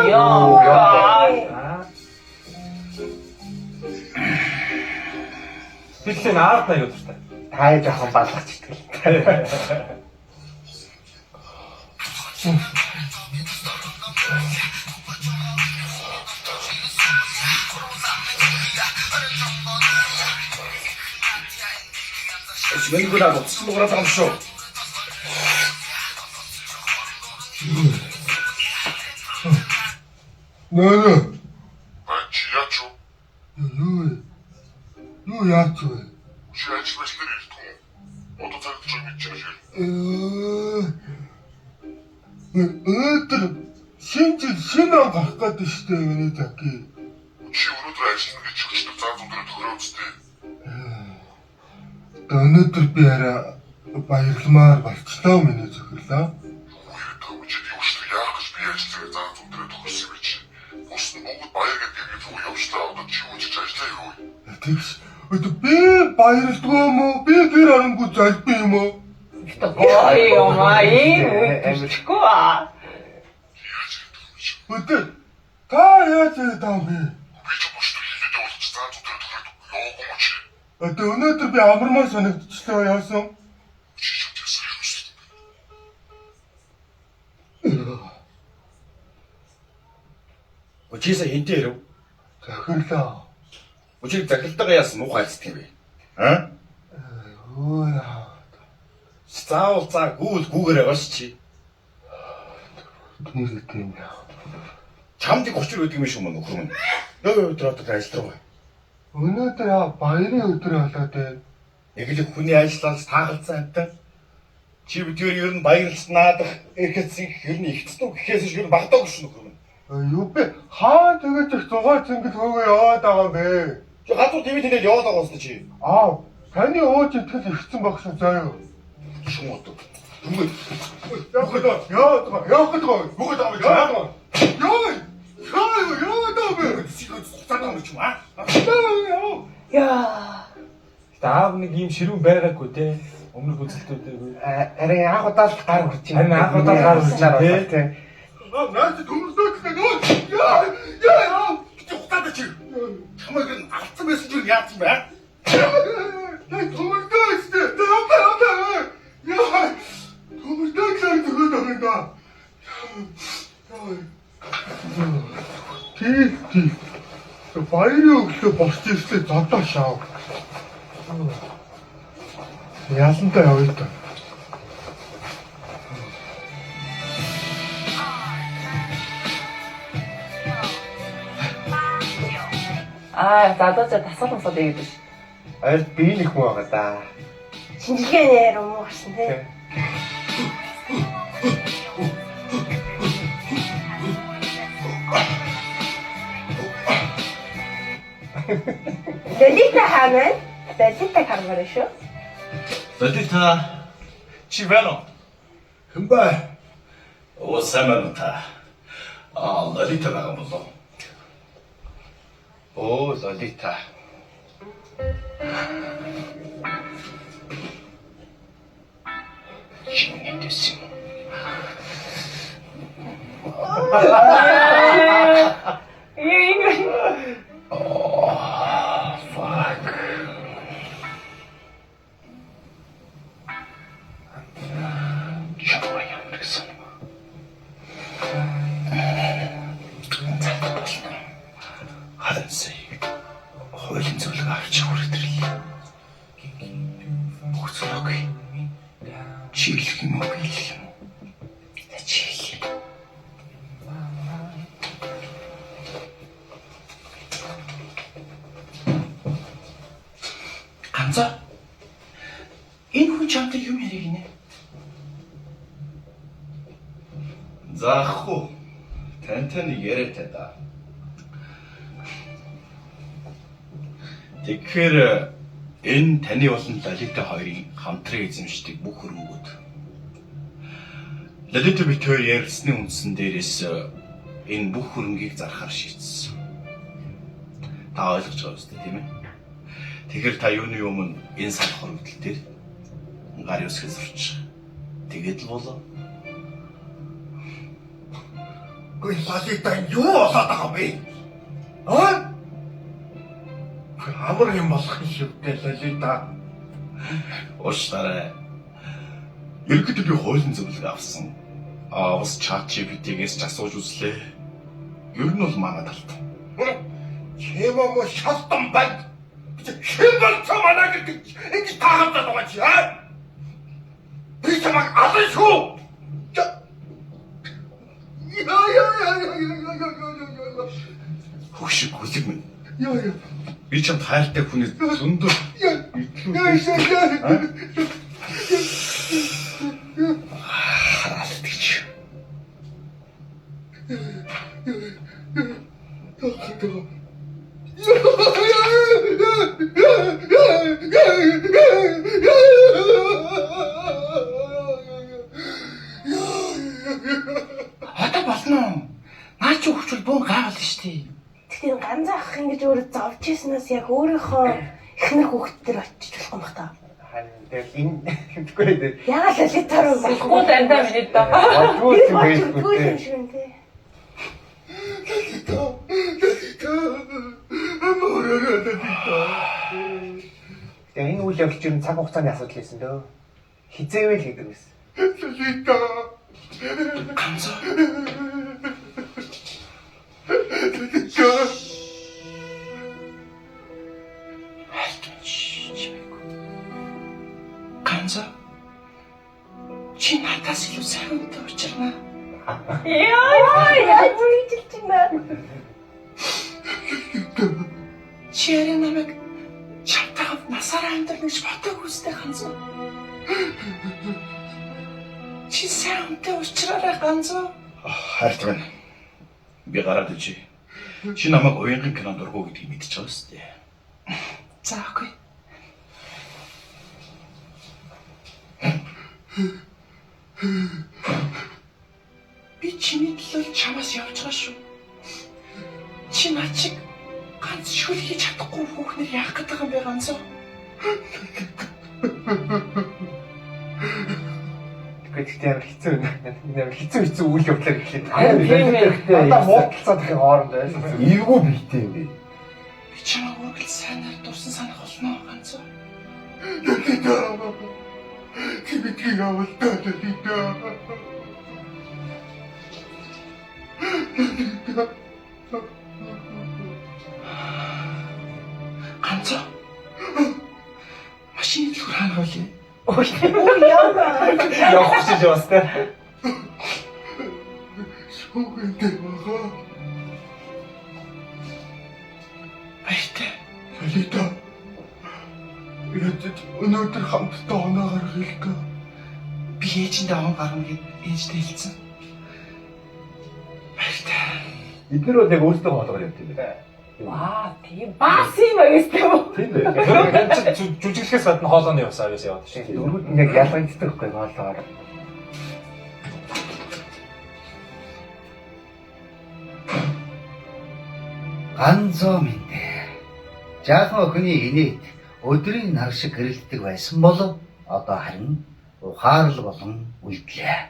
Яа. Би тэгэхээр наад аяа дуртай. Та жоохон балгач итгэл. Миний наад утсан дугаараа байгаа юм шүү. Нөө. Чи яач вэ? Юу вэ? Юу яач вэ? Чи ажил мэтлэр ирдэг үү? Одоо цаг чи мэдчихэж байна. Өнөөдөр шинэ жил шинэ он гарах гэдэг шүү дээ миний заки. Чи өнөөдөр ажиллана гэж өчтөр заа зүгээрээ тохироо үстэй. Одоо өнөөдөр би арай баярламаар болчлоо миний зөвхөрлөө. Юу яриад байгаа юм чи би өчтөр яах гэж би ажиллаа заа зүгээрээ тохирсон юм чи. Бус нь бүгд баяр гэдэг гэр рүү явчлаа. Одоо чи үжиж ажиллаа юу? Тэгш. Одоо би баярлдгүй юм уу? Би гэр оронгүй залбин юм уу? Гэтэ гоё юм аа. Ийм үед бичихгүй аа. Яаж яриад байгаа юм чи? Одоо та яаж яриад байгаа юм бэ? Би ч өчтөр хийгээд явуулчих заа зүгээрээ тохироод яваагүй юм чи. Одоо өнөөдөр би амармаар санагдчихлаа яасан? Чи ч үжсэн юм шүү. Өчигсээ хинтээ ирэв. Захирлаа. Өчиг захиралтайгаа яасан муухай харьцдаг юм бэ? Аа? Өө яа. Заавал заа гүүл гүүгээр явааш чи. Тэр тийм яа. Чамд их учир өгдөг юм шүү мөн нөхөр мөн. Нөө өдөр одоо ажил руу. Өнөөдөр яа баярын өдөр болоод байна. Яг л хүний ажиллаас таагалцсан амтан. Чи бид ер нь баярлж наадах эрхэцэн ер нь ихцэн үү гэхээс ер нь багтаагүй шүү нөхөр мөн. Юу бэ? Хаа тэгэж их зугаа цэнгэл хөөгөө яваад байгаа юм бэ? Чи газар твит хэлээд яваад байгаа юм чи. Аа, таны ууж итгэл ихсэн баг шүү заяа. Шүн одоо. Түнгээ. Явах гэдэг. Яваад байгаа. Явах гэдэг. Нүгэд байгаа юм чи. Яваад байгаа. Яа! Яа, яваад байгаа юм бэ? Хуцаад байгаа юм чи аа. Яа. Яа. Гэтэ аав нэг ийм ширүүн байгаагүй те. Өмнөх үзэлтүүдээ. Харин анх удаа л гар хүрч Харин анх удаа л гар хүрч байна, тий. тий. Аа, наач төмөрсөөд л нөө. Яа! Яа! Яа! Чи хуцаад чи. Чамайг нь алдсан байсан чинь яатсан бэ? Яа, төмөрсөөд шүү дээ. Яа, яа, яа. Төмөрсөөд л зөхөд байгаа юм да. Тий, тий. Баярын өглөө босч ирсээ зодоо шав. Ялантай явъя та. Аа, залуучаа дасгал масгал хийгээд биш. Ойр би нэг хүн байгаа да. Шинжилгээ нэр юм уу гарсан тий. Лолита хаана вэ? Лолита хармаар шүү. Лолита чи байна уу? Хэн бай? Оо сайн байна уу та? Аа, Лолита байгаа юм болов. Оо, Лолита. Чи нэгдэсэн юм. Ийм Fuck. Чамаа ямар гэсэн. Цалт болно. Халансай. Хуулийн зөвлөгөө авч хүрээтрэл. Бүх зүрх. Чи хэлэх юм уу, би хэлэх юм уу? За чи хэл. Ганцаа. Энэ хүн чамтай юм ярих гинэ. Заах уу. Тантай нэг яриатай да. Тэгэхээр энэ таны болон Лолита хоёрын хамтран эзэмшдэг бүх хөрөнгүүд. Лолита бит хоёр ярилцсны үндсэн дээрээс энэ бүх хөрөнгийг зархаар шийдсэн. Та ойлгож байгаа үстэй тийм ээ? Тэгэхээр та юуны өмнө энэ сар хоригдол дээр гар ёсгол сурч. Тэгээд л болоо. Гүй Лалита энэ юу болоод байгаа юм бэ? Аа? Амар юм болох юм шиг дээ Лалита. Уушлаарай. Ерөнхийдөө би хуулийн зөвлөгөө авсан. Аа бас ChatGPT-гээс ч асууж үзлээ. Ер нь бол манай талд. Чим юм уу шалтан байна. Хэн болцоо манай гэдэг ингэж таагаад байгаа чи аа? Би чамайг алан шүү. Яа яа яа яа яа яа яа яа. Хөгш гүлэг минь. Яа яа. Би чамд хайртай хүний зөндөө Яа яа яа. хараалт гэж. Одоо болно. Наа чи хөвчл бөөн гайвал шүү дээ. Гэхдээ энэ ганцаа ах ингэж өөрөө зовж ийснээс яг өөрийнхөө эхнэр хүүхэд төр очиж болох юм бах та. Харин тэгэл энэ мэдгүй дээ. Ягаад Лолита руу Болохгүй дандаа миний доо. Болдгоо Би юм бодгүй байлгүй юм дээ. шиг юм тий. Тэгээ энэ үйл явдал чинь цаг хугацааны асуудал байсан дөө. Хизээвэл гэдэг байсан. Лалита. Ганцаа. Лалита. Альт чимээгүй. Ганцаа. Чи надаас илүү сайн үнтэй учирна. Яа. Яа зүрхжилж байна. Чи арай намайг чамтай хамт насаараа амьдрах гэж бодоагүй үстэй ганцаа. Чи сайн үнтэй учраарай ганцаа. Хайрт байна. Би гараад ичээ. Чи намайг уянган кинонд дургу гэдгийг мэдчихэж байгаа үстэй. За окей. Би чиний төлөө чамаас явж байгаа шүү. Чи над чиг ганц шүл хийж чадахгүй хүүхнэр яах гэдэг юм бэ ганцоо? Тэгэхдээ амар хэцүү байна. Энэ амар хэцүү хэцүү үйл явдлаар эхлэх. Харин тийм ээ. Дандаа муудалцаад их хооронд байсан. Эвгүй биетэй юм бэ. Би чамайг үргэлж сайнаар дурсан санах болно ганцоо. Лалита. Чи битгий явал та Лалита. Ганцоо. Машины дэлгүүр хаана байлээ? Өө яа. Явах гэж бас те. Шүүгэн дээр байгаа. Баяртай. Лалита. Ядаж өнөөдөр хамтдаа оноо гаргах л доо. Би ээжиндээ он гарна гэд ээжтэй хэлсэн. Баяртай. Эднэр бол яг өөрсдөө хоолгоор явд юм байна. Ваа, тийм бас юм агстай юм. Тийм ээ. Тэр чинь жүжиглэхээс гадна хоолойны явсан авьяас яваад шүү дээ. Дөрүүд нь яг ялгагддаг байхгүй хоолоогоор. Ганзоо минь дээ. Жаахан охины инээд өдрийн нар шиг гэрэлтдэг байсан бол одоо харин ухаарл болон үлдлээ.